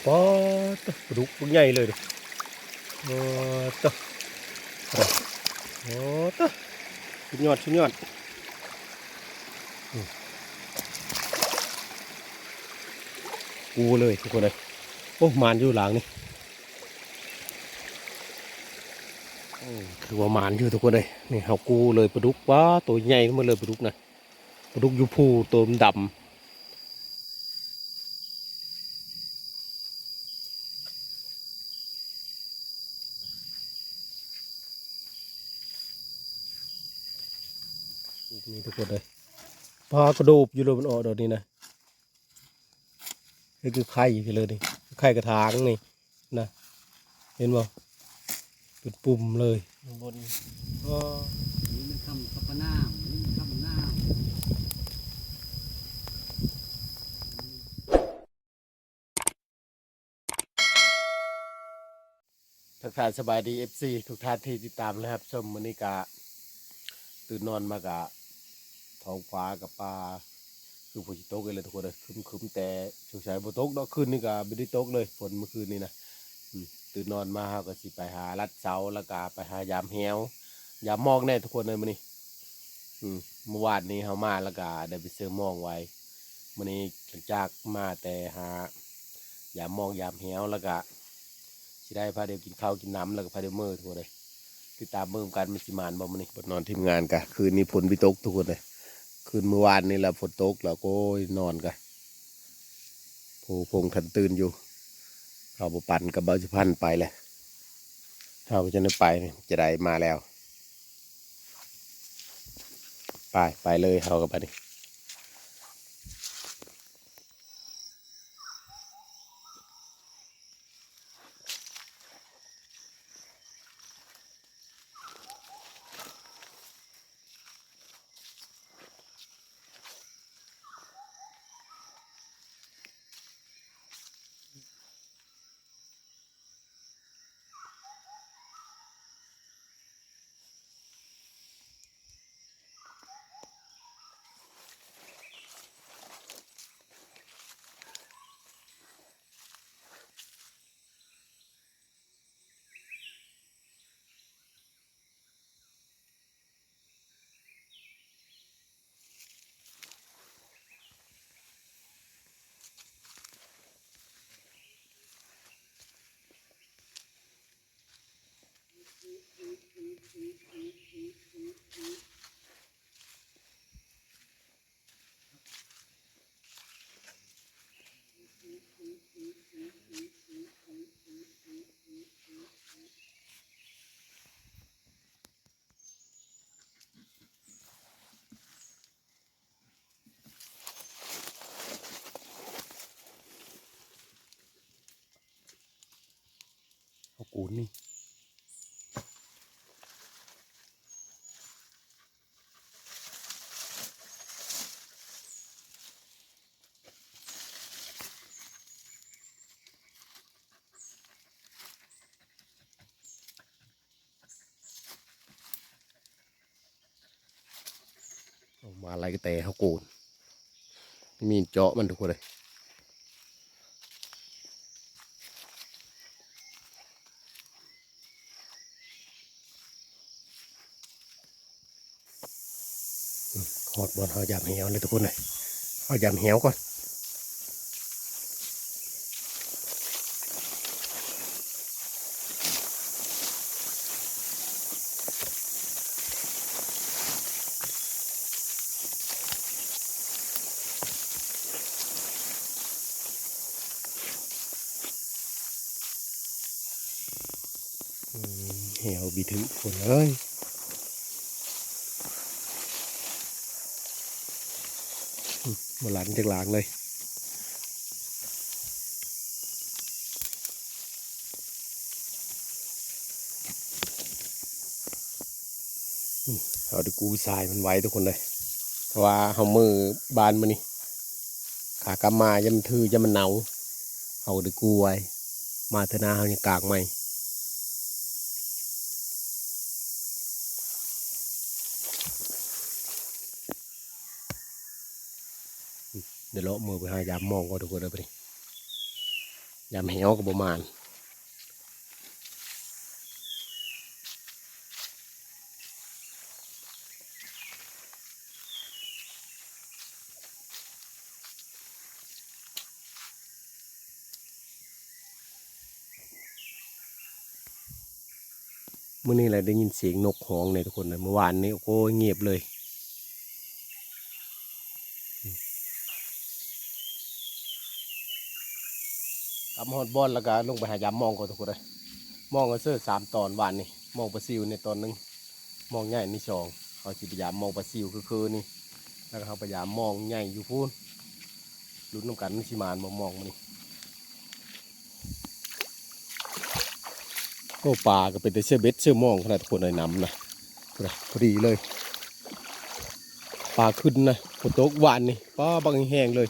ປາດ ປາດຸກບັກໃຫຍ່ເລີຍເດ້. ປາດ ໂອ້ ຕະ ສຸດຍອດ ສຸດຍອດ. ອືມ ກູເລີຍທຸກຄົນເອີຍ. ໂອ້ ໝານຢູ່ຫຼາງນີ້. ໂອ້ ຖືວ່າໝານຢູ່ທຸກຄົນເອີຍ. ນີ້ເຮົາກູ້ເລີຍປາດຸກ. ວ້າ ໂຕໃຫຍ່ໝົດເລີຍປາດຸກນະ. ປາດຸກຢູ່ພູໂຕດຳ. ນີ້ທຸກຄົນເອີຍ. ປາກະໂດບຢູ່ເລີຍ ມັນອອກດອກນີ້ນະ. ເຮັດຄືໄຂ່ຢູ່ເລີຍນີ້ ໄຂ່ກະຖາງນີ້ນະ ເຫັນບໍ່? ເປັນປຸ່ມເລີຍ ຂ້າງບົນ. ເອີ ນີ້ມັນຄຳສັບພະນາມ ນີ້ມັນຄຳນາມ. ທັກທາຍສະບາຍດີ ເອັຟຊີ ທຸກທ່ານທີ່ຕິດຕາມ ແລະ ຮັບຊົມ. ມື້ນີ້ກະຕື່ນນອນມາກະ ທ້ອງຟ້າກະຟ້າຄືຝົນຊິຕົກອີກແລ້ວທຸກຄົນເອີຍ. ຄຶ້ມໆ ແຕ່ສົງໄສບໍ່ຕົກດອກ. ຄືນນີ້ກະບໍ່ໄດ້ຕົກເລີຍ ຝົນມື້ຄືນນີ້ນະ. ອືມ ຕື່ນນອນມາເຮົາກະຊິໄປຫາລັດເສົາ ແລ້ວກະໄປຫາຢາມແຮ້ວ ຢາມໝອກແດ່ທຸກຄົນເອີຍມື້ນີ້. ອືມ ມື້ວານນີ້ເຮົາມາ ແລ້ວກະໄດ້ໄປເຊີມອງໄວ້. ມື້ນີ້ຫຼັງຈາກມາແຕ່ຫາຢາມໝອກຢາມແຮ້ວ ແລ້ວກະຊິໄດ້ພາດຽວກິນເຂົ້າກິນນ້ຳ ແລ້ວກະພາດຽວເມືອທຸກຄົນເອີຍ. ຕິດຕາມເບິ່ງນຳກັນ ມັນຊິໝານບໍ່ມື້ນີ້. ບໍ່ນອນທີມງານກະ ຄືນນີ້ຝົນບໍ່ຕົກທຸກຄົນເອີຍ. ຄືນມື້ວານນີ້ລະຝົນຕົກ ແລ້ວໂອ້ຍ ນອນກະ ໂພ ພົງທັນຕື່ນຢູ່. ເຮົາບໍ່ປັ່ນກະເບົາຊິພັນໄປແຫຼະ. ເຮົາກະຈະໄດ້ໄປ ຈະໄດ້ມາແລ້ວ. ໄປ ໄປເລີຍເຮົາກະບາດນີ້. ເອົາໂກນນີ້. ເອົາມາໄລ່ແຕ່ເຮົາໂກນ ມີນເຈາະມັນທຸກຄົນເອີຍ. ຮອດບ່ອນເຮົາຢາມແຮ້ວແລ້ວທຸກຄົນເອີຍ. ເຮົາຢາມແຮ້ວກ່ອນ. ອືມ ແຮ້ວບິດຫຶຄົນເອີຍ. ອືມ ບໍ່ຫຼັນຈັກຫຼາງເລີຍ. ອືມ ເຮົາໄດ້ກູ້ຊາຍມັນໄວທຸກຄົນເລີຍ ເພາະວ່າເຮົາເມືບ້ານມື້ນີ້ ຂາກັບມາຢ້ານມັນຖື ຢ້ານມັນເນົາ ເຮົາກໍໄດ້ກູ້ໄວ້ ມາເທື່ອໜ້າເຮົາຍັງກາງໃໝ່. ອືມ ດຽວເລາະເມືອໄປຫາຢາມມອງກ່ອນທຸກຄົນເດີບາດນີ້. ຍາມແຫ້ວກໍບໍ່ມານ. ມື້ນີ້ແຫຼະໄດ້ຍິນສຽງນົກຮ້ອງເດ້ທຸກຄົນເດີ ເມື່ອວານນີ້ ໂອ້ຍ ງຽບເລີຍ. ກັບມາຮອດບ່ອນແລ້ວກໍລົງໄປຫາຢາມມອງກ່ອນທຸກຄົນເດີ. ມອງກໍເຊີສາມຕອນວານນີ້ ມອງປາຊິວນີ້ຕອນໜຶ່ງ ມອງໃຫຍ່ນີ້ສອງ. ເຮົາຊິໄປຢາມມອງປາຊິວຄືຄືນີ້ ແລ້ວກໍເຮົາໄປຢາມມອງໃຫຍ່ຢູ່ພຸ້ນ. ລຸ້ນນຳກັນມັນຊິມານບໍ່ມອງມື້ນີ້. ໂອ້ ປາກໍເປັນແຕ່ເຊື່ອເບັດເຊື່ອມອງຂະໜາດທຸກຄົນເອີຍ ນ້ຳນະ ພຸ້ນນະ ພໍດີເລີຍ. ປາຂຶ້ນນະ ຝົນຕົກວານນີ້ ປາບັກແຮງໆເລີຍ.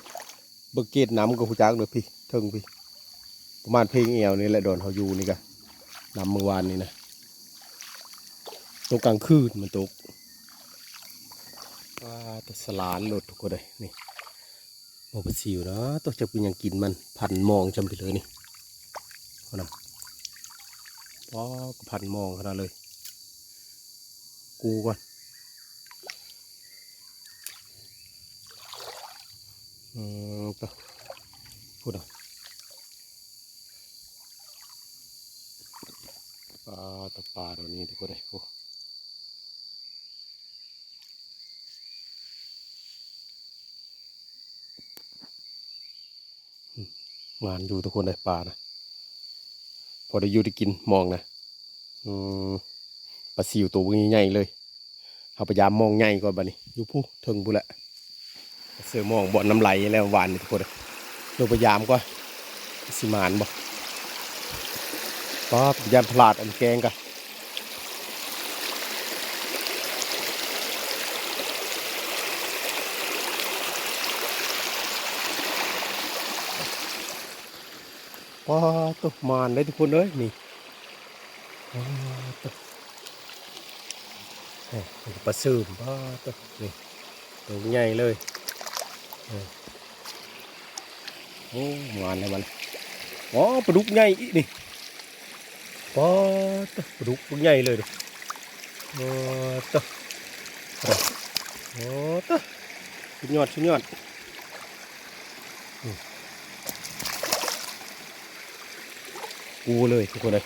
ເບິ່ງເກດນ້ຳກໍຮູ້ຈັກເລີຍ ພີ້ເທິງພີ້ ປະມານເພງແອວນີ້ແຫຼະ ດອນເຮົາຢູ່ນີ້ກະ ນ້ຳເມື່ອວານນີ້ນະ ຕົກກາງຄືນມັນຕົກ. ປາ ແຕ່ສະຫຼານໂລດທຸກຄົນເອີຍນີ້. ມອງປາຊິວນະ ຕົກຈັກເປັນຫຍັງກິນມັນ ພັນມອງຊ່ຳພີ້ເລີຍນີ້ ເອົານຳ. ປາ ກໍພັນມອງຂະໜາດເລີຍ ກູກ່ອນ. ອືມ ຕະ ພຸ້ນນະ ປາ ຕະປາໂຕນີ້ທຸກຄົນເອີຍ ໂອ້. ອືມ ໝານຢູ່ທຸກຄົນເອີຍ ປານະ ພໍໄດ້ຢູ່ໄດ້ກິນມອງນະ. ອືມ ປາຊິວໂຕບັກໃຫຍ່ໆເລີຍ. ເຮົາໄປຢາມມອງໃຫຍ່ກ່ອນບາດນີ້ ຢູ່ພຸ້ນເທິງພຸ້ນແຫຼະ. ເຊື່ອມອງບ່ອນນ້ຳໄຫຼແລ້ວວານນີ້ທຸກຄົນເອີຍ ລົງໄປຢາມກ່ອນ ຊິໝານບໍ່. ປາ ຢ້ານພະລາດອັນແກງກະ ປາໂຕ ໝານເດ້ທຸກຄົນເອີຍນີ້. ປາໂຕ ເອີ ປາເສີມ ປາໂຕ ນີ້ ໂຕໃຫຍ່ເລີຍ. ເອີ ໂອ້ ໝານແລ້ວມັນ. ອໍ ປາດຸກໃຫຍ່ອີກນີ້. ປາໂຕ ປາດຸກບັກໃຫຍ່ເລີຍ. ໂອ້ໂຕ ໂອ້ໂຕ ສຸດຍອດ ສຸດຍອດ. ອືມ ກູເລີຍທຸກຄົນເອີຍ.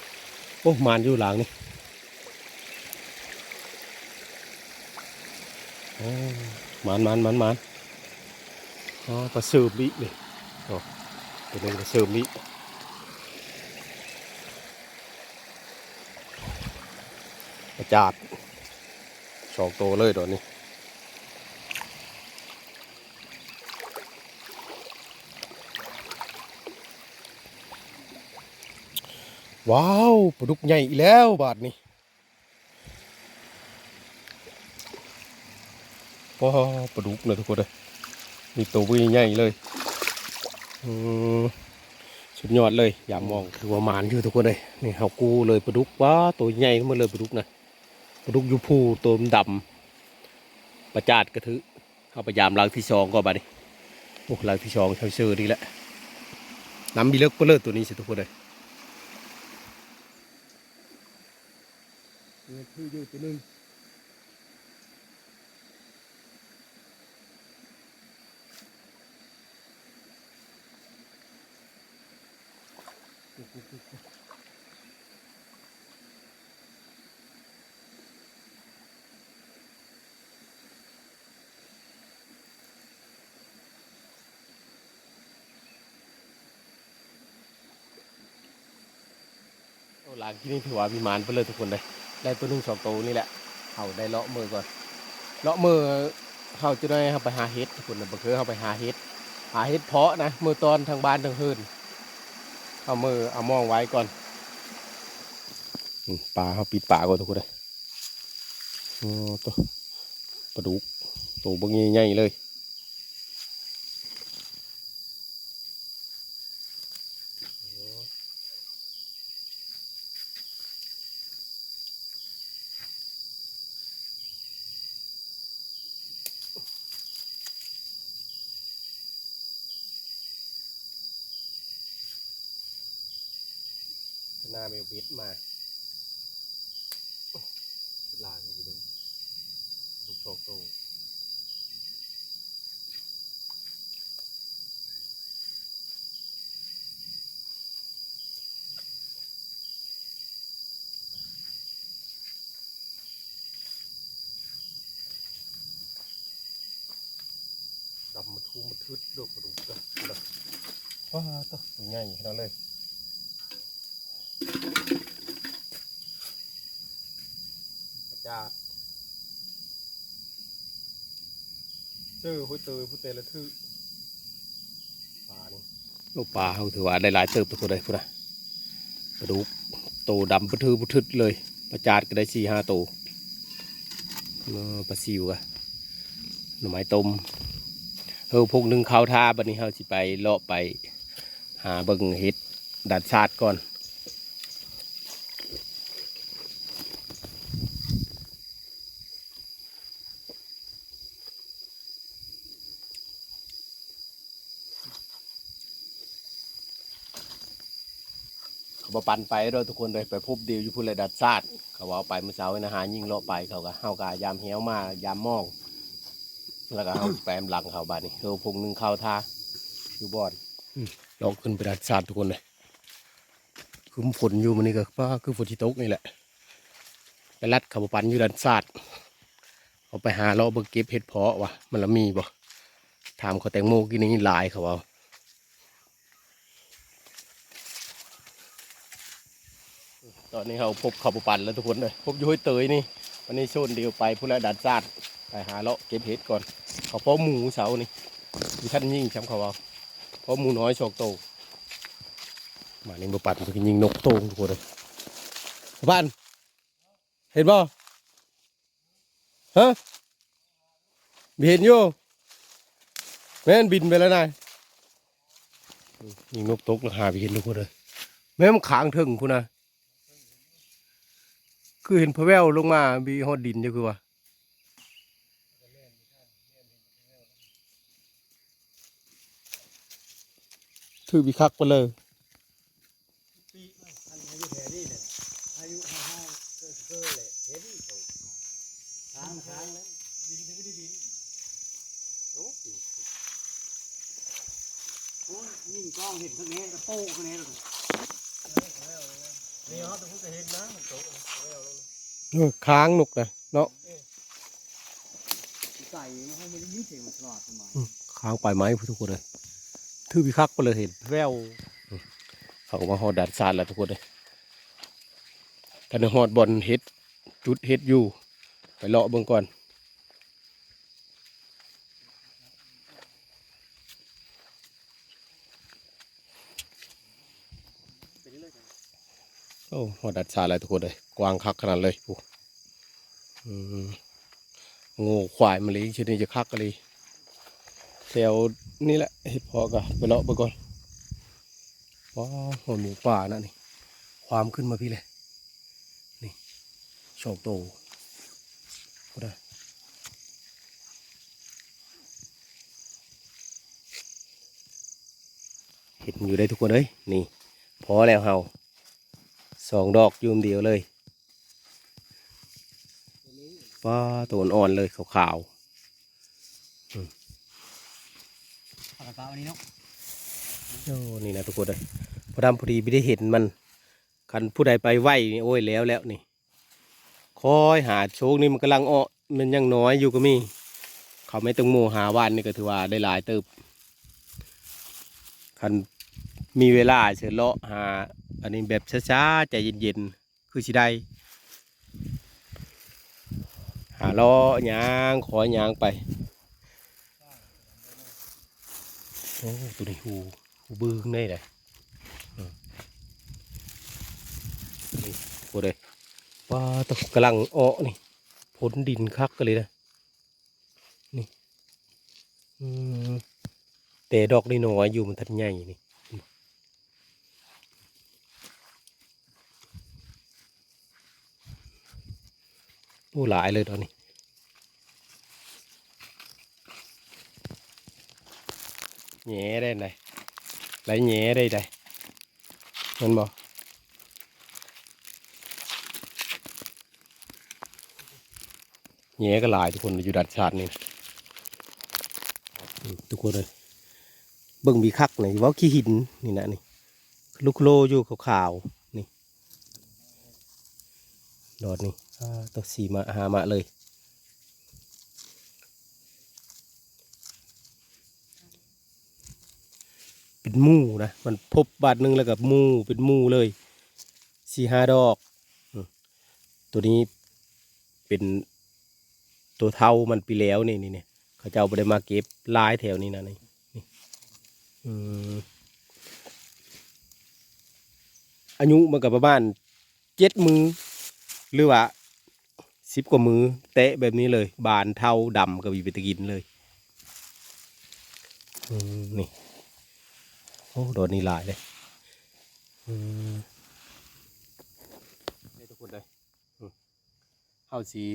ໂອ້ ໝານຢູ່ຫຼາງນີ້. ໂອ້ ໝານ ໝານ ໝານ ໝານ. ອໍ ປາເສີມອີກນີ້. ໂອ້ ໂຕນີ້ປາເສີມອີກ. ປາຈາດສອງໂຕເລີຍຕອນນີ້. ວ້າວ ປາດຸກໃຫຍ່ອີກແລ້ວບາດນີ້. ປ້າ ປາດຸກນະທຸກຄົນເອີຍ ມີໂຕບັກໃຫຍ່ເລີຍ. ອືມ ສຸດຍອດເລີຍ ຢາມມອງ ອືມ ຖືວ່າໝານຢູ່ທຸກຄົນເອີຍ. ນີ້ເຮົາກູ້ເລີຍປາດຸກ ປ້າ ໂຕໃຫຍ່ໝົດເລີຍປາດຸກນະ. ປາດຸກຢູ່ພູໂຕດຳ ປາຈາດກະຖື. ເຮົາໄປຢາມຫຼັງທີສອງກ່ອນບາດນີ້. ໂອ້ ຫຼັງທີສອງເຊີໆນີ້ແຫຼະ. ນ້ຳມີເລິກປານເລີດໂຕນີ້ຊິທຸກຄົນເອີຍ. ເອີ ຖືຢູ່ໂຕໜຶ່ງ. ໂອ້ ຫຼາງກີ້ນີ້ຖືວ່າມີໝານໄປເລີຍທຸກຄົນເດ້. ໄດ້ໂຕໜຶ່ງສອງໂຕນີ້ແຫຼະ. ເຮົາໄດ້ເລາະມື້ກ່ອນ ເລາະມື້ເຮົາຈະໄດ້ ເຮົາໄປຫາເຫັດທຸກຄົນ. ບາງເທື່ອເຮົາໄປຫາເຫັດ ຫາເຫັດເພາະນະ ມື້ຕອນທາງບ້ານທາງເຮືອນ. ເອົາມືເອົາມອງໄວ້ກ່ອນ. ອືມ ປາ ເຮົາປິດປາກ່ອນທຸກຄົນເດ້. ໂອ້ ໂຕ ປາດຸກ ໂຕບັກໃຫຍ່ໆເລີຍ. ໂ ໜ້າແມວເບັດມາ ຫຼາຍຢູ່ເດີ ລູກສອງໂຕ. ດຳມະທຸມມະທຶດເດີ ປາດຸກກະ ວ້າ ໂຕ ໂຕໃຫຍ່ຂະໜາດເລີຍ ປາຈາດ ເຈີຫ້ວຍເຕີຍ ຜູ້ແຕ່ລະຖືກ ປານີ້ ໂອ້ ປາເຮົາຖືວ່າໄດ້ຫຼາຍເຕີບທຸກຄົນເອີຍ ພຸ້ນນະ ປາດຸກໂຕດຳປະທຶບປະທຶດເລີຍ ປາຈາດກໍໄດ້ສີ່ຫ້າໂຕ ເອີ ປາຊິວກະ ໜໍ່ໄມ້ຕົ້ມ ເອີ ພວກໜຶ່ງເຂົ້າທ່າ ບັດນີ້ເຮົາຊິໄປເລາະໄປຫາເບິ່ງເຫັດດາດຊາດກ່ອນ. ເຂົາບໍ່ປັນໄປດອກທຸກຄົນເອີຍ ໄປພົບດຽວຢູ່ພຸ້ນແຫຼະ ດາດຊາດ ເຂົາເວົ້າໄປມື້ເຊົ້ານີ້ນະ ຫາຍິງເລາະໄປ ເຂົາກະ ເຮົາກະຍາມແຮ້ວມາ ຍາມມອງ ແລ້ວກະເຮົາຊິໄປນຳຫຼັງເຂົາບາດນີ້ ເອີ ພົງໜຶ່ງເຂົ້າທ່າຢູ່ບ່ອນ ອືມ ເລາະຂຶ້ນໄປດາດຊາດທຸກຄົນເອີຍ ຄຶມຝົນຢູ່ມື້ນີ້ກະ ປ້າ ຄືຝົນຊິຕົກນີ້ແຫຼະ ໄປລັດເຂົາບໍ່ປັນຢູ່ດາດຊາດ ເຮົາໄປຫາເລາະເບິ່ງເກັບເຫັດເພາະວ່າມັນລະມີບໍ່ ຖາມເຂົາແຕງໂມກິນນີ້ຫຼາຍ ເຂົາເວົ້າ. ຕອນນີ້ເຮົາພົບເຂົາບໍ່ປັນແລ້ວທຸກຄົນເອີຍ ພົບຢູ່ຫ້ວຍເຕີຍນີ້ ວັນນີ້ໂຊນດຽວໄປພຸ້ນແຫຼະ ດາດຊາດ ໄປຫາເລາະເກັບເຫັດກ່ອນ ເຂົາພໍໝູເຊົ້ານີ້ ບໍ່ທັນຍິງຊ້ຳ ເຂົາເວົ້າພໍໝູນ້ອຍສອງໂຕ ມານີ້ບໍ່ປັນ ເພິ່ນກໍຍິງນົກໂຕ່ງທຸກຄົນເອີຍ ບໍ່ປັນ ເຫັນບໍ່? ຮະ ບໍ່ເຫັນຢູ່ ແມ່ນບິນໄປແລ້ວນາ ຍິງນົກຕົກແລ້ວຫາບໍ່ເຫັນທຸກຄົນເອີຍ ແມ່ນມັນຄ້າງເທິງພຸ້ນນະ ຄືເຫັນພະແວ່ວລົງມາບີຮອດດິນຢູ່ຄືວ່າ ຖືກບີຄັກໄປເລີຍ. ປີອັນອາຍຸແຖວນີ້ແຫຼະ ອາຍຸເຮົາໆເກີດເກີດແຫຼະ ເຫັນໂຕທາງທາງແລ້ວ ບິນກໍບໍ່ໄດ້ບິນ ໂຕໂອ້ຍ ຍິງກ້ອງເຫັນຂ້າງແນ່ກໍໂປ້ຂ້າງແນ່ແລ້ວ ເອີ ແລ້ວແລ້ວ ນີ້ເຮົາຕ້ອງເຫັນນະ ໂຕແລ້ວແລ້ວ ເອີ ຄ້າງນົກນະເນາະ ເອີ ໄກ ເຮົາບໍ່ໄດ້ຍິນສຽງມັນຕະຫຼອດ ອືມ ຄ້າງປາຍໄມ້ພຸ້ນທຸກຄົນເອີຍ ຖືກພິຄັກໄປເລີຍ ເຫັນແວ່ວ ເຂົາກໍມາຮອດດ່ານຊາດແລ້ວທຸກຄົນເອີຍ ທັນໄດ້ຮອດບ່ອນເຫັດ ຈຸດເຫັດຢູ່ ໄປເລາະເບິ່ງກ່ອນ. ໂອ້ ຮອດດ່ານຊາດແລ້ວທຸກຄົນເອີຍ ກວ້າງຄັກຂະໜາດເລີຍ ໂອ້ ອືມ ງົວຄວາຍມາລີ້ ເທື່ອນີ້ຈະຄັກອີ່ຫຼີ ແຖວນີ້ແຫຼະ ເຫັດເພາະກະໄປເລາະເບິ່ງກ່ອນ ວ້າວ ໂຫ ໝູປ່ານະນີ້ ຄວາມຂຶ້ນມາພີ້ແຫຼະ ນີ້ ສອງໂຕ ພຸ້ນນະ ເຫັນຢູ່ເດ້ທຸກຄົນເອີຍ ນີ້ ພໍແລ້ວເຮົາ ສອງດອກຢູ່ອັນດຽວເລີຍ ປ້າ ໂຕອ່ອນໆເລີຍ ຂາວໆ ອືມ ປາກກະເປົາອັນນີ້ເນາະ ໂອ້ ນີ້ນະທຸກຄົນເອີຍ ພໍດຳພໍດີບໍ່ໄດ້ເຫັນມັນ ຄັນຜູ້ໃດໄປໄວນີ້ ໂອ້ຍ ແລ້ວແລ້ວນີ້ ຄອຍຫາ ໂຊກນີ້ມັນກຳລັງເອາະ ມັນຍັງນ້ອຍຢູ່ກໍມີ ເຂົາແມ່ນແຕງໂມຫາຫວ່ານນີ້ກໍຖືວ່າໄດ້ຫຼາຍເຕີບ ຄັນມີເວລາເຊີນເລາະຫາ ອັນນີ້ແບບຊ້າໆ ໃຈເຢັນໆ ຄືຊິໄດ້ ຫາເລາະຍ່າງ ຄອຍຍ່າງໄປ ໂອ້ ໂຕນີ້ຫູ ຫູບຶງໄດ້ໃດ ອືມ ນີ້ ໂອ້ເດ້ ປ້າ ໂຕກຳລັງເອາະນີ້ ພົ້ນດິນຄັກອີ່ຫຼີນະ ນີ້ ອືມ ແຕ່ດອກນ້ອຍໆຢູ່ ມັນທັນໃຫຍ່ນີ້ ໂອ້ ຫຼາຍເລີຍດອກນີ້ ແຫຍ່ໄດ້ໃດ ໄລ່ແຫຍ່ໄດ້ໃດ ແມ່ນບໍ່? ແຍກໍຫຼາຍທຸກຄົນ ຢູ່ດ້ານຊາດນີ້ ອືມ ທຸກຄົນເອີຍ ເບິ່ງວິຄັກນີ້ ເວົ້າຂີ້ຫີນນີ້ນະນີ້ ລຸໂລຢູ່ຂາວໆ ນີ້ ດອກນີ້ ອ່າ ໂຕສີ່ມະຫ້າມະເລີຍ ເປັນໝູ່ນະ ມັນພົບບາດໜຶ່ງແລ້ວກໍໝູ່ ເປັນໝູ່ເລີຍ ສີ່ຫ້າດອກ ອືມ ໂຕນີ້ເປັນ ໂຕເຖົ້າມັນປີແລ້ວນີ້ ນີ້ ນີ້ ເຂົາເຈົ້າບໍ່ໄດ້ມາເກັບຫຼາຍແຖວນີ້ນະ ນີ້ ນີ້ ອືມ ອາຍຸມັນກໍປະມານເຈັດມື້ ຫຼືວ່າສິບກວ່າມື້ ແຕະແບບນີ້ເລີຍ ບານເຖົ້າດຳກໍມີເປັນຕາກິນເລີຍ ອືມ ນີ້ ໂອ້ ດອກນີ້ຫຼາຍເດ້ ອືມ ນີ້ທຸກຄົນເດີ ອືມ ເຮົາຊິ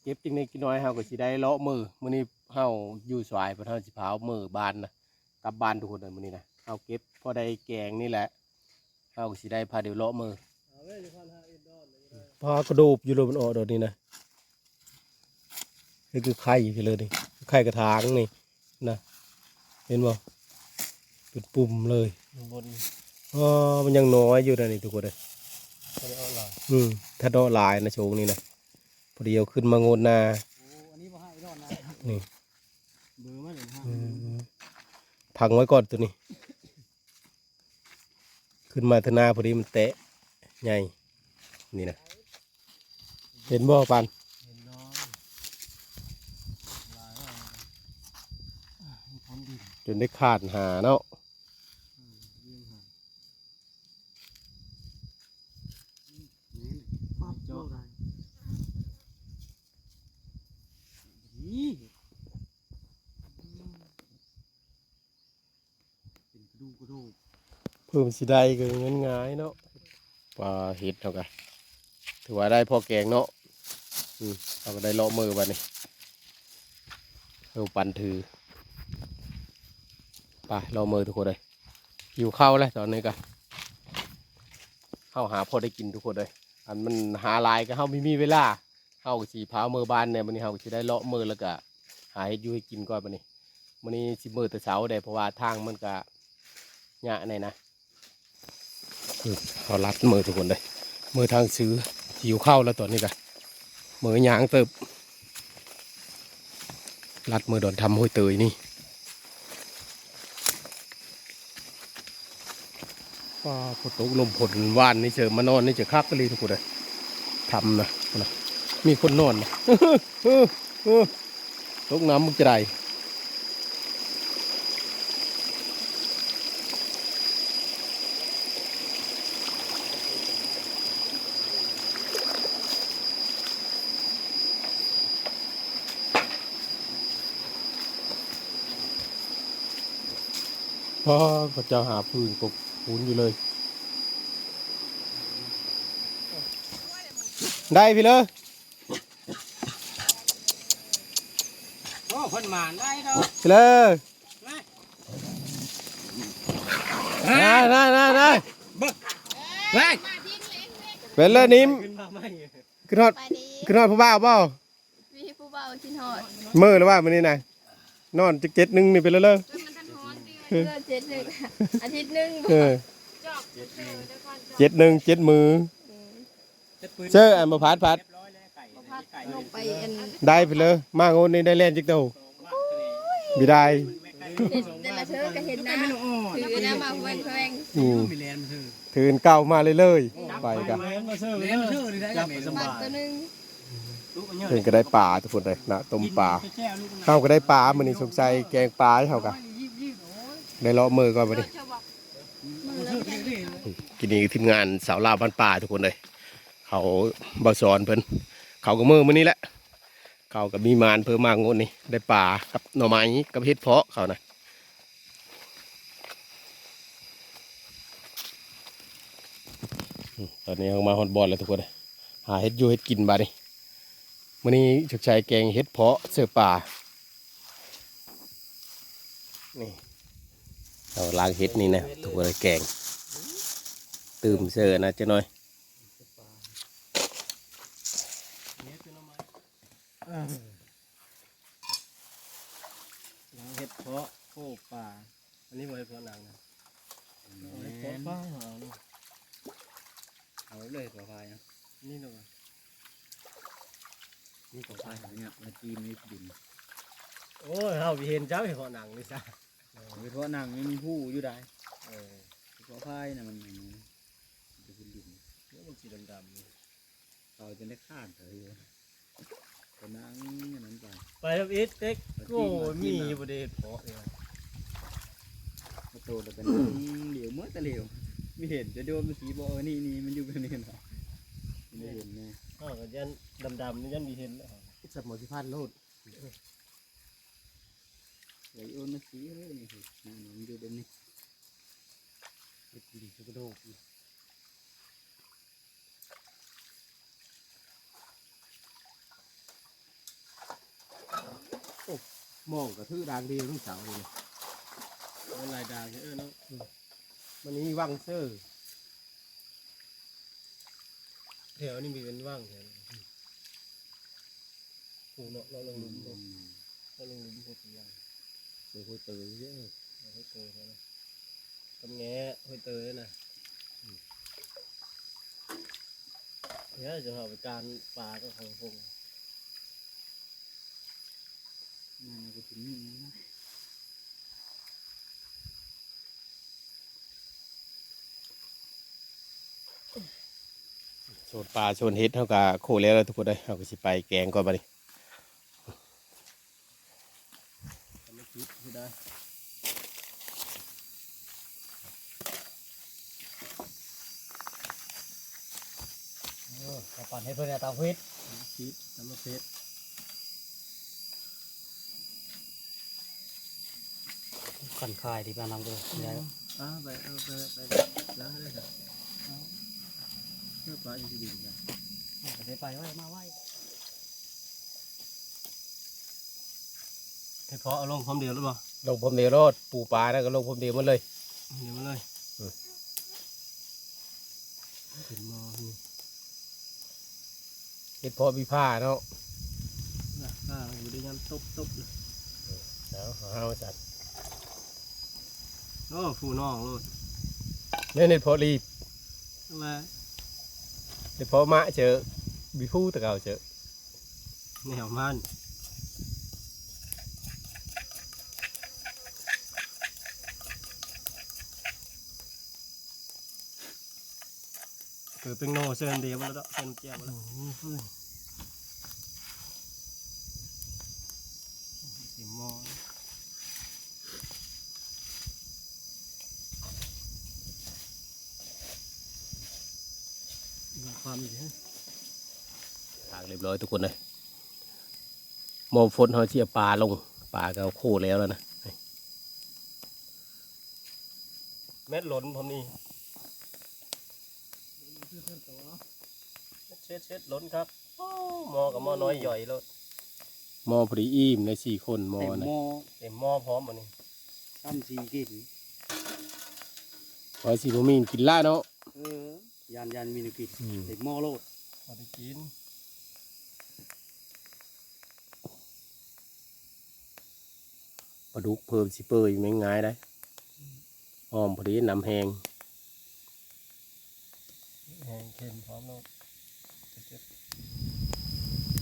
ເກັບຈັກນິດຈັກໜ້ອຍ ເຮົາກໍຊິໄດ້ເລາະເມີ ມື້ນີ້ເຮົາຢູ່ສວາຍ ເພິ່ນ ເຮົາຊິພາເມືອບ້ານນະ ກັບບ້ານທຸກຄົນເດີ ມື້ນີ້ນະ ເຮົາເກັບພໍໄດ້ແກງນີ້ແຫຼະ ເຮົາກໍຊິໄດ້ພາເດີວເລາະເມີ ປາກະໂດບຢູ່ເລີຍ ມັນອອກດອກນີ້ນະ ເຮັດຄືໄຂ່ເລີຍນີ້ ໄຂ່ກະຖາງນີ້ ນະ ເຫັນບໍ່ ເປັນປຸ່ມເລີຍ ຂ້າງບົນ ອໍ ມັນຍັງນ້ອຍຢູ່ນະນີ້ທຸກຄົນເອີຍ ບໍ່ໄດ້ອອກຫຼາຍ ອືມ ຖ້າອອກຫຼາຍນະ ໂຊງນີ້ນະ ພໍດີເອົາຂຶ້ນມາໂງດໜ້າ ໂອ້ ອັນນີ້ບໍ່ໃຫ້ດອກນະ ນີ້ ເບີມັນ ອືມ ພັງໄວ້ກ່ອນໂຕນີ້ ຂຶ້ນມາເທື່ອໜ້າພໍດີມັນແຕະໃຫຍ່ ນີ້ນະ ເຫັນບໍ່ປານ ເຫັນດອກ ຫຼາຍວ່າ ມັນພົ້ນດິນ ຈົນໄດ້ຄານຫາເນາະ ອືມ ຢືນຫາ ນີ້ ປັບເຈາະ ນີ້ ເປັນກະດູກກະໂດກ ເພີ່ມຊິໄດ້ກໍເງິນງ່າຍເນາະ ປາເຫັດເຮົາກະ ຖືວ່າໄດ້ພໍແກງເນາະ ອືມ ເຮົາກໍໄດ້ເລາະເມີບາດນີ້ ເອີ ປັນຖື ໄປເລາະເມີທຸກຄົນເອີຍ ຫິວເຂົ້າແລ້ວຕອນນີ້ກະ ເຮົາຫາພໍໄດ້ກິນທຸກຄົນເອີຍ ອັນມັນຫາຫຼາຍກໍເຮົາບໍ່ມີເວລາ ເຮົາກໍຊິພາເມືອບ້ານແດ່ ມື້ນີ້ເຮົາກໍຊິໄດ້ເລາະເມືອ ແລ້ວກໍຫາເຮັດຢູ່ເຮັດກິນກ່ອນບາດນີ້ ມື້ນີ້ຊິເມືອແຕ່ເຊົ້າເດ້ ເພາະວ່າທາງມັນກະຍາກແດ່ນະ ອືມ ເຮົາລັດເມືອທຸກຄົນເດ້ ເມືອທາງຊື່ ຫິວເຂົ້າແລ້ວຕອນນີ້ກະ ເມືອຍ່າງເຕີບ ລັດເມືອດອນທຳຫ້ວຍເຕີຍນີ້ ປາ ຝົນຕົກລົມຝົນ ວານນີ້ເຈີມານອນນີ້ເຈີຄັກອີ່ຫຼີທຸກຄົນເອີຍ ທຳນະ ພຸ້ນນະ ມີຄົນນອນນະ ເອີ ເອີ ເອີ ຕົກນ້ຳມັນຈະໄດ້ ອໍ ເຂົາເຈົ້າຫາຟືນກົກປູນຢູ່ເລີຍ ໄດ້ພີ່ເລີ ໂອ້ ເພິ່ນໝານໄດ້ເນາະ ພີ່ເລີ ນາຍ ນາຍ ນາຍ ນາຍ ເບິ່ງ ເຮີ້ຍ ເປັນເລີ ນິມ ຂຶ້ນມາໃໝ່ ຂຶ້ນຮອດ ສະບາຍດີ ຂຶ້ນຮອດຜູ້ບ່າວບໍ່? ມີຜູ້ບ່າວຄິດຮອດ ເມີແລ້ວວ່າມື້ນີ້ນະ ນອນຈັກເຈັດໜຶ່ງນີ້ໄປເລີ ມັນທັນຮອດເດືອນ ເອີ ເຈັດໜຶ່ງ ອາທິດໜຶ່ງ ເອີ ເຈັດໜຶ່ງ ເຈັດມື້ ອືມ ເຊີ ອັນບໍ່ພັດ ພັດ ບໍ່ພັດ ລົງໄປອັນ ໄດ້ໄປເລີ ມາງວດນີ້ໄດ້ແລ່ນຈັກໂຕ? ໂອ້ຍ ບໍ່ໄດ້ ເຫັນແຕ່ລະເທື່ອກໍເຫັນນະ ຖືນະມາແຂວງ ອືມ ຖືນເກົ່າມາເລີຍໆ ໂອ້ ໄປກະ ແລ່ນມາເຊີ ມາໂຕໜຶ່ງ ເພິ່ນກໍໄດ້ປາທຸກຄົນເອີຍນະ ຕົ້ມປາ ເຮົາກໍໄດ້ປາ ມື້ນີ້ສົງໄສແກງປາເຮົາກະ ໄດ້ເລາະເມືອກ່ອນບັດນີ້ ກິນນີ້ທີມງານສາວລາວບ້ານປ່າທຸກຄົນເອີຍ ເຂົາ ບ່າວສອນເພິ່ນ ເຂົາກໍເມືອມື້ນີ້ແຫຼະ ເຂົາກໍມີໝານເພີ່ມມາງວດນີ້ ໄດ້ປາກັບໜໍ່ໄມ້ກັບເຫັດເພາະເຂົານະ ອືມ ຕອນນີ້ເຮົາມາຮອດບ່ອນແລ້ວທຸກຄົນ ຫາເຮັດຢູ່ເຮັດກິນບາດນີ້ ມື້ນີ້ສຸກໄຊແກງເຫັດເພາະເສີປາ ນີ້ ເອົາລ້າງເຫັດນີ້ນະ ທຸກຄົນ ແກງ ຕື່ມເສີນະຈັກໜ້ອຍ. เฮ็ดเพาะโคป่า อันนี้บ่เฮ็ดเพาะหนังนะ เอาเฮ็ดเพาะป่าเอาเนาะ เอาเลยเพาะป่าเนาะ นี่เนาะ นี่เพาะป่าเนี่ย มันจีนนี่ดิน โอ้ย เฮาไปเห็นเจ้าเฮ็ดเพาะหนังนี่ซะ เออ เฮ็ดเพาะหนังนี่มันฮู้อยู่ได้ เออ เฮ็ดเพาะป่าน่ะมัน มันเป็นดิน แล้วมันสีดำๆนี่ เขาจนได้ขาดเลย ก็นั่งอย่างนั้นไป ไปแล้วอีกเต็ก โอ้ย มีอยู่บ่ได้เฮ็ดเพาะเลย มาโตแล้วก็นั่งเหลียวเมื่อแต่เหลียว ไม่เห็นจะโดนมันสีบอก เออ นี่ นี่ มันอยู่แบบนี้เนาะ ไม่เห็นแน่ อ้าว ก็ยันดำๆ นี่ยันมีเห็นแล้ว สมอสิพันโลด ไอ้โอนมันสีเอ้ย นี่ มันอยู่แบบนี้ เฮ็ดดีสุดกระโดด โอ้ หม้องก็ถือด่างดีลูกสาวนี่ มันหลายด่างเด้อเนาะ อืม มันมีวังเซอร์ แถวนี้มีเป็นวังแถวนี้ อืม โอ้ เนาะ เลาะลงหลุม อืม เลาะลงหลุมพวกนี้ ไปห้วยเตยเด้อ ห้วยเตยนะ กำแงะห้วยเตยนะ อืม เดี๋ยวจะเอาไปการปลาก็ของพง นั่นก็ถึงนี่นะ โซนปลาโซนเห็ดเฮาก็โคแล้วทุกคนเอ้ย เฮาก็สิไปแกงก่อนบัดนี้ เออ มาปั่นให้เพิ่นเนี่ย ตำเผ็ด ตำเผ็ด ขันคายที่บ้านนำก็ได้ อ่า ไป เอาไป ไป ล้างให้ได้ครับ เอา เพื่อปลาอยู่ที่ดินนะ ไป ไป ไว้ มาไว้ ให้พอเอาลงพร้อมเดียวหรือเปล่า ลงพร้อมเดียวโลด ปูปลานั่นก็ลงพร้อมเดียวหมดเลย เดียวมาเลย อืม เป็นหม้อนี่ เฮ็ดพอมีผ้าเนาะ ผ้ามันอยู่ได้ยามตบๆเลย เออ เอา เอาซั่น โอ้ ผู้น้องโลด แม่นเฮ็ดพอรีบ นั่นแหละ เฮ็ดพอมะเจอ มีผู้แต่เก่าเจอ แนวมัน เกิดเป็นโนเซินเดียวมาแล้วเนาะ เซินแก้วมาแล้ว โอ้โห เต็มหม้อ มีความอีกฮะ ล้างเรียบร้อยทุกคนเลย หม้อฟดเฮาสิเอาปลาลง ปลาก็เอาโคแล้วแล้วนะ แม่นหล่นพร้อมนี่ เช็ดๆๆ หล่นครับ โอ้ หม้อกับหม้อน้อยย่อยโลด หม้อพอดีอิ่มเลย สี่คนหม้อนะ เต็มหม้อ เต็มหม้อพร้อมบัดนี้ ตำสี่กิน ว่าสิบ่มีกินละเนาะ เออ ย่าน ย่านมีแนวกิน อืม เต็มหม้อโลด พอได้กิน ปลาดุกเพิ่มสิเปื่อยแม่งง่ายได้ อืม หอมพอดี น้ำแห้ง แห้งเค็มพร้อมแล้ว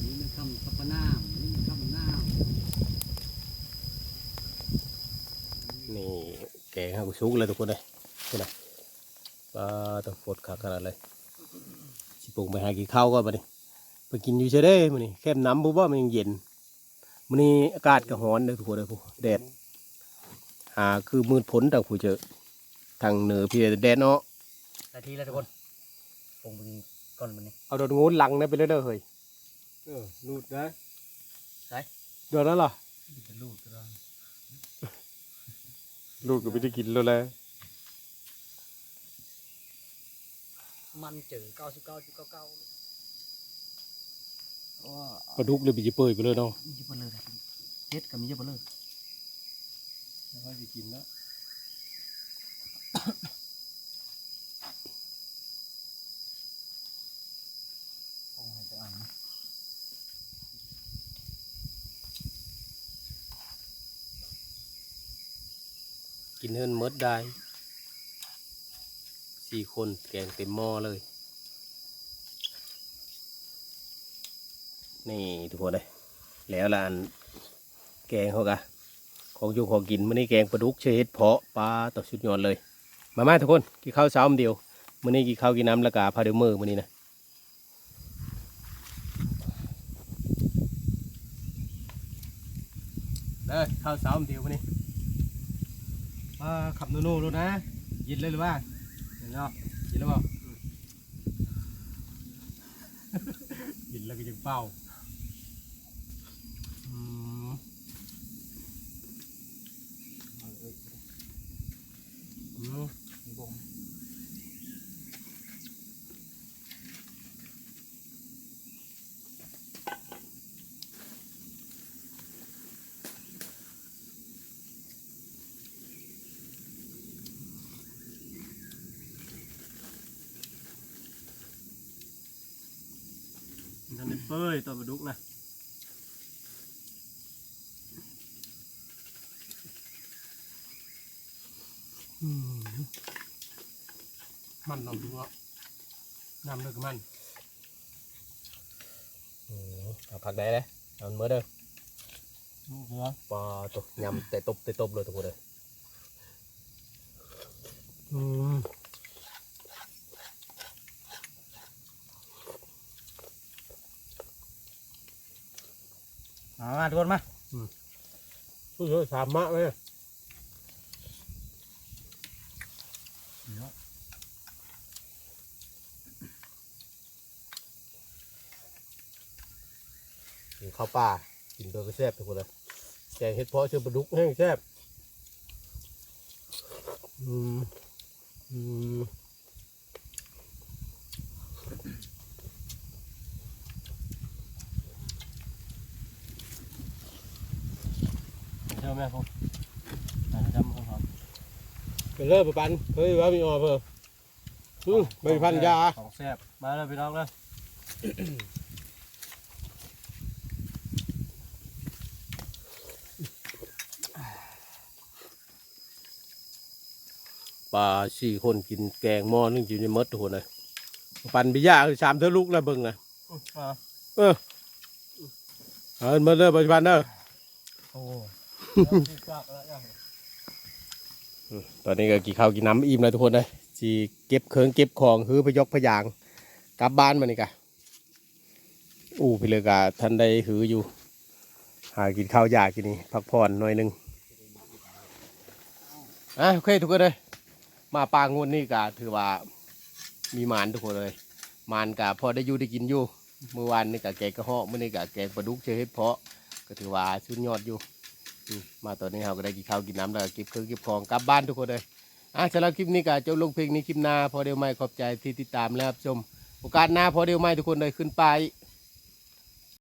นี่มันคำกับปลาน้ำ นี่มันคำน้ำ นี่แกงเฮาก็สุกแล้วทุกคนเอ้ย พุ้นน่ะ ปลาต้องฟดคักขนาดเลย สิปรุงไปหากินข้าวก่อนบัดนี้ ไปกินอยู่ไสเด้มื้อนี้ แคมป์น้ำพุ้นบ่ มันยังเย็น มื้อนี้อากาศก็ร้อนเด้อทุกคนเอ้ย พุ้น แดด หาคือมืดพ้นทางพุ้นเจอ ทางเหนือพี้แดดเนาะ นาทีแล้วทุกคน ปรุงไปก่อนมื้อนี้ เอาโดนงูหลังนะไปเรื่อยๆ เฮ้ย เออ หลุดนะ ใส่ โดนแล้วเหรอ จะหลุดก็ได้ หลุดก็ไม่ได้กินแล้วแหละ มันเจอ เก้าสิบเก้าจุดเก้าเก้า ปลาดุกเลยไปจิเปื่อยไปเลยเนาะ มีจิเปื่อยเลย เฮ็ดก็มีจิเปื่อยเลย แล้วค่อยสิกินเนาะ ปรุงให้จะอ่านนะ ກິນເຮືອນໝົດໄດ້ ສີ່ຄົນ ແກງເຕັມໝໍ້ເລີຍ. ນີ້ທຸກຄົນເອີຍ ແລ້ວລະ ອັນແກງເຮົາກະ ຂອງຢູ່ຂອງກິນ ມື້ນີ້ແກງປາດຸກໃສ່ເຫັດເພາະ ປາດ ຕາສຸດຍອດເລີຍ. ມາໆ ທຸກຄົນ ກິນເຂົ້າເຊົ້າດຽວ ມື້ນີ້ກິນເຂົ້າກິນນ້ຳ ແລ້ວກະພາດຽວມື້ ມື້ນີ້ນະ. ເດີ ເຂົ້າເຊົ້າດຽວມື້ນີ້ ອ່າ ຂັບໂນໂນໂລດນະ ເຢັນເລີຍຫຼືວ່າ ເຫັນເນາະ ເຢັນແລ້ວບໍ່? ອືມ ເຢັນແລ້ວກໍຍັງເປົ່າ ອືມ ອືມ ມັນທັນໄດ້ເປີຍຕອນປາດຸກນະ. ອືມ ມັນເນາະ ນ້ຳເລີກມັນ. ອືມ ເອົາຜັກໄດ້ເດ້ ເອົາໝົດເດີ. ໂອ້ໂຫ ປາໂຕ ຍຳແຕ່ຕົບແຕ່ຕົບເລີຍທຸກຄົນເດີ. ອືມ ມາ ມາ ທຸກຄົນມາ. ອືມ ຜູ້ຊ່ວຍສາມມະເວີຍ. ກິນເຂົ້າປ່າ ກິນໄປກໍແຊບທຸກຄົນເອີຍ. ແກງເຫັດເພາະໃສ່ປາດຸກແຮງແຊບ. ອືມ ອືມ ເຊີນແມ່ ເດີ ປາປັນ ເຮີ້ຍ ວ່າມີອອເພີ. ອືມ ໃບພັນຢາ ຂອງແຊບ ມາເດີພີ່ນ້ອງເດີ. ປາສີ່ຄົນກິນແກງໝໍ້ໜຶ່ງ ກິນໄດ້ໝົດທຸກຄົນເອີຍ. ປັນເບຍາຄືສາມເທື່ອລູກແລ້ວເບິ່ງນະ. ອືມ ເອີ ເອົາໝົດເດີ ປາສິພັນເດີ. ໂອ້ ອືມ ຕອນນີ້ກໍກິນເຂົ້າກິນນ້ຳອີ່ມແລ້ວທຸກຄົນເອີຍ ຊິເກັບເຄື່ອງເກັບຂອງ ຮືພະຍົກພະຍາງກັບບ້ານບາດນີ້ກະ. ອູ້ ພີ່ເລີກະທັນໄດ້ຮືຢູ່ ຫາກິນເຂົ້າຢາກິນນີ້ ພັກຜ່ອນໜ້ອຍໜຶ່ງ. ອ່າ ໂອເຄ ທຸກຄົນເອີຍ ມາປ່າງວດນີ້ກະຖືວ່າມີໝານທຸກຄົນເອີຍ ໝານກະພໍໄດ້ຢູ່ໄດ້ກິນຢູ່. ມື້ວານນີ້ກະແກງກະເຫາະ ມື້ນີ້ກະແກງປາດຸກໃສ່ເຫັດເພາະ ກະຖືວ່າສຸດຍອດຢູ່. ອືມ ມາຕອນນີ້ເຮົາກໍໄດ້ກິນເຂົ້າກິນນ້ຳ ແລ້ວກໍເກັບເຄື່ອງເກັບຂອງກັບບ້ານທຸກຄົນເອີຍ. ອ່າ ສຳລັບຄລິບນີ້ກໍຈົບລົງພຽງນີ້ ຄລິບໜ້າພໍດຽວໃໝ່. ຂອບໃຈທີ່ຕິດຕາມ ແລະ ຮັບຊົມ. ໂອກາດໜ້າພໍດຽວໃໝ່ທຸກຄົນເອີຍ ຂຶ້ນປ່າອີກ.